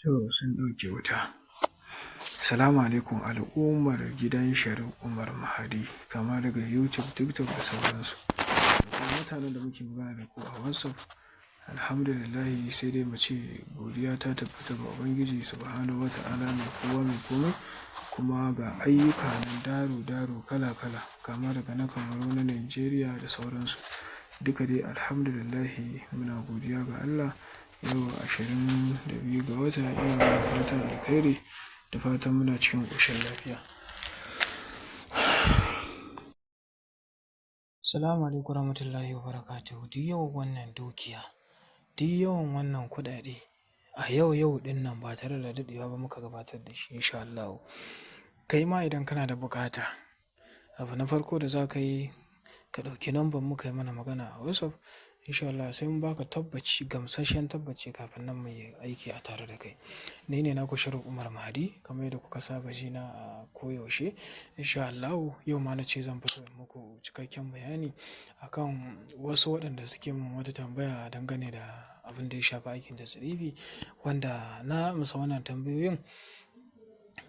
To, sun ɗauke wuta. Salamu alaikum al'ummar gidan Sharif Umar Mahadi, kama daga YouTube, TikTok da sauransu. Da kuma mutanen da muke magana da ku a WhatsApp. Alhamdulillahi, sai dai mu ce godiya ta tabbata ga Ubangiji Subhanahu wa Ta'ala, mai kowa mai komai. Kuma ga ayyuka nan daro daro, kala kala, kama daga na Kamaru, na Najeriya da sauransu. Duka dai alhamdulillahi, muna godiya ga Allah. Yau 22 ga wata, ina mana fatan alkhairi da fatan muna cikin ƙoshin lafiya. Salamu alaikum warahmatullahi wabarakatuhu. Duk yawan wannan dukiya, duk yawan wannan kuɗaɗe, a yau yau ɗin nan ba tare da daɗewa ba muka gabatar da shi, insha Allahu. Kai ma idan kana da buƙata, abu na farko da za ka yi, ka ɗauki number mu, ka yi mana magana a WhatsApp. Insha Allah sai mun baka tabbaci, gamsasshen tabbaci, kafin nan mu yi aiki a tare da kai. Ni ne naku Sharif Umar Mahadi, kamar yadda kuka saba ji na a koyaushe. Insha Allahu yau ma na ce zan fito in muku cikakken bayani akan wasu waɗanda suke min wata tambaya dangane da abin da ya shafi aikin tasrifi, wanda na amsa wannan tambayoyin,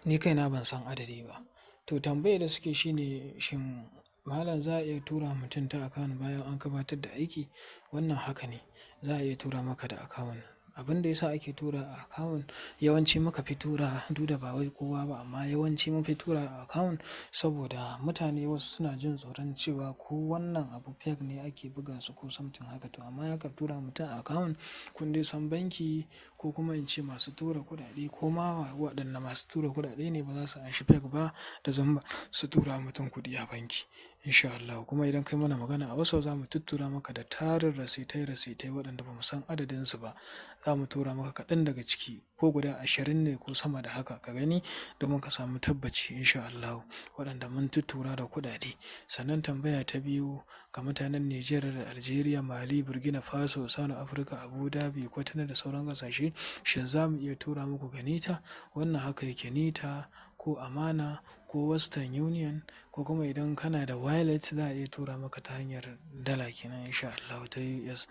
ni kaina ban san adadi ba. To, tambayar da suke shine, shin malam, za a iya tura mutum ta account bayan an gabatar da aiki? Wannan haka ne, za a iya tura maka da account. Abin da ya sa ake tura a account, yawanci muka fi tura, duk da ba wai kowa ba, amma yawanci mun fi tura a account saboda mutane wasu suna jin tsoron cewa ko wannan abu fake ne ake buga su ko something haka. To, amma aka tura mutum a account, kun dai san banki, ko kuma in ce masu tura kuɗaɗe, ko ma waɗanne masu tura kuɗaɗe ne, ba za su anshi fake ba da zamba su tura mutum kuɗi a banki. Insha Allahu. Kuma idan kai mana magana a WhatsApp, za mu tuttura maka da tarin rasitai rasitai waɗanda ba mu san adadinsu ba. Za mu tura maka kaɗan daga ciki, ko guda 20 ne ko sama da haka, ka gani domin ka samu tabbaci, insha Allahu, waɗanda mun tuttura da kuɗaɗe. Sannan tambaya ta biyu, ga mutanen Nijar da Algeria, Mali, Burkina Faso, South Africa, Abu Dhabi, Kwatano da sauran ƙasashe, shin za mu iya tura muku ga Nita? Wannan haka yake, Nita ko Amana ko Western Union, ko kuma idan kana da wallet, za a iya tura maka ta hanyar dala kenan, insha Allahu, ta US,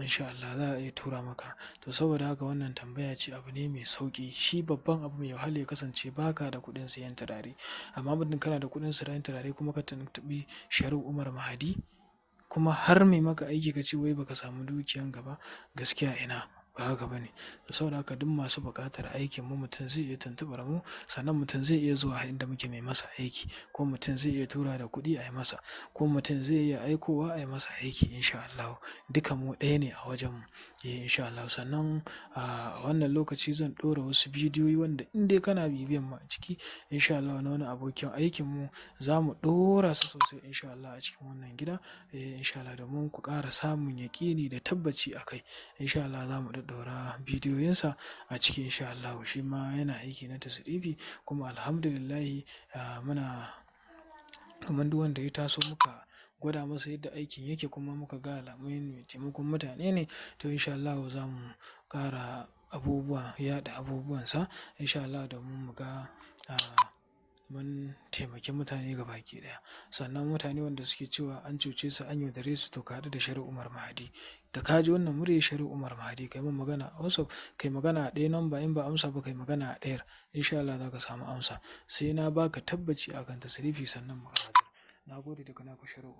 insha Allah za a iya tura maka. To, saboda haka wannan tambaya ce, abu ne mai sauƙi. Shi babban abu mai wahala ya kasance baka da kuɗin siyan turare. Amma muddin kana da kuɗin siyan turare kuma ka tuntuɓi Sharif Umar Mahadi, kuma har mai maka aiki, ka ce wai baka samu dukiyanka ba, gaskiya ina, ba haka ba ne. To, saboda haka duk masu buƙatar aikin mu, mutum zai iya tuntuɓar mu, sannan mutum zai iya zuwa inda muke mai masa aiki, ko mutum zai iya tura da kuɗi a yi masa, ko mutum zai iya aikowa a yi masa aiki, insha Allahu. Duka mu ɗaya ne a wajen mu. Eh, insha Allahu. Sannan a wannan lokaci zan ɗora wasu bidiyoyi wanda in dai kana bibiyan mu a ciki, insha Allahu, na wani abokin aikin mu, za mu ɗora su sosai, insha Allah, a cikin wannan gida. Eh, insha Allah, domin ku ƙara samun yaƙini da tabbaci a kai. Insha Allah za mu ɗaɗɗora bidiyoyinsa a ciki, insha Allahu. Shi ma yana aiki na tasrifi, kuma alhamdulillahi, muna kamar duk wanda ya taso muka gwada masa yadda aikin yake, kuma muka ga alamun mai taimakon mutane ne, to insha Allahu za mu ƙara abubuwa, yaɗa abubuwansa, insha Allah, domin mu ga mun taimaki mutane gabaki ɗaya. Sannan mutane wanda suke cewa an cuce su, an yaudare su, to ka haɗu da Sharif Umar Mahadi. Da ka ji wannan muryar Sharif Umar Mahadi, kai mun magana a WhatsApp, kai magana a ɗaya number, in ba amsa ba, kai magana a ɗayar. Insha Allah za ka samu amsa. Sai na baka tabbaci akan tasrifi sannan mu gabatar. Na gode daga naku Sharif.